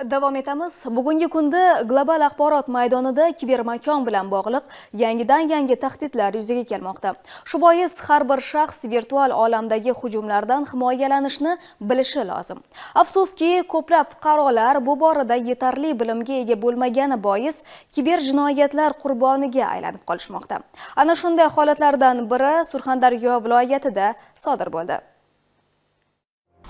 Davom etamiz. Bugungi kunda global axborot maydonida kibermakon bilan bog'liq yangidan yangi tahdidlar yuzaga kelmoqda. Shu bois har bir shaxs virtual olamdagi hujumlardan himoyalanishni bilishi lozim. Afsuski, ko'plab fuqarolar bu borada yetarli bilimga ega bo'lmagani bois kiber jinoyatlar qurboniga aylanib qolishmoqda. Ana shunday holatlardan biri Surxondaryo viloyatida sodir bo'ldi.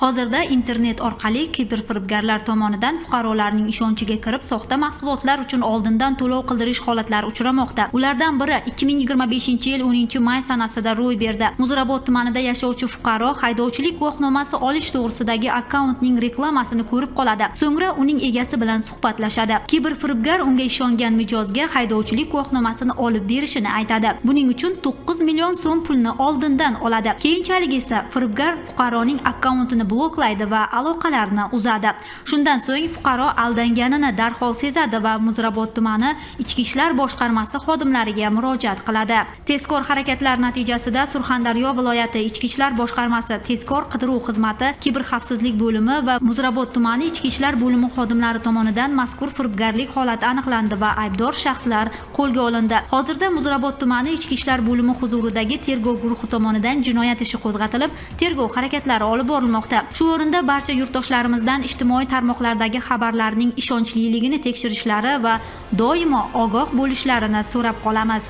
Hozirda internet orqali kiberfiribgarlar tomonidan fuqarolarning ishonchiga kirib, soxta mahsulotlar uchun oldindan to'lov qildirish holatlari uchramoqda. Ulardan biri 2025-yil 10-may sanasida ro'y berdi. Muzrabot tumanida yashovchi fuqaro haydovchilik guvohnomasi olish to'g'risidagi akkauntning reklamasini ko'rib qoladi. So'ngra uning egasi bilan suhbatlashadi. Kiberfiribgar unga ishongan mijozga haydovchilik guvohnomasini olib berishini aytadi. Buning uchun 9 million so'm pulni oldindan oladi. Keyinchalik esa firibgar fuqaroning akkauntini bloklaydi va aloqalarni uzadi. Shundan so'ng fuqaro aldanganini darhol sezadi va Muzrabot tumani Ichki ishlar boshqarmasi xodimlariga murojaat qiladi. Tezkor harakatlar natijasida Surxondaryo viloyati Ichki ishlar boshqarmasi tezkor qidiruv xizmati, kiberxavfsizlik bo'limi va Muzrabot tumani Ichki ishlar bo'limi xodimlari tomonidan mazkur firibgarlik holati aniqlandi va aybdor shaxslar qo'lga olindi. Hozirda Muzrabot tumani Ichki ishlar bo'limi huzuridagi tergov guruhi tomonidan jinoyat ishi qo'zg'atilib, tergov harakatlari olib borilmoqda. Shu o'rinda barcha yurtdoshlarimizdan ijtimoiy tarmoqlardagi xabarlarning ishonchliligini tekshirishlari va doimo ogoh bo'lishlarini so'rab qolamiz.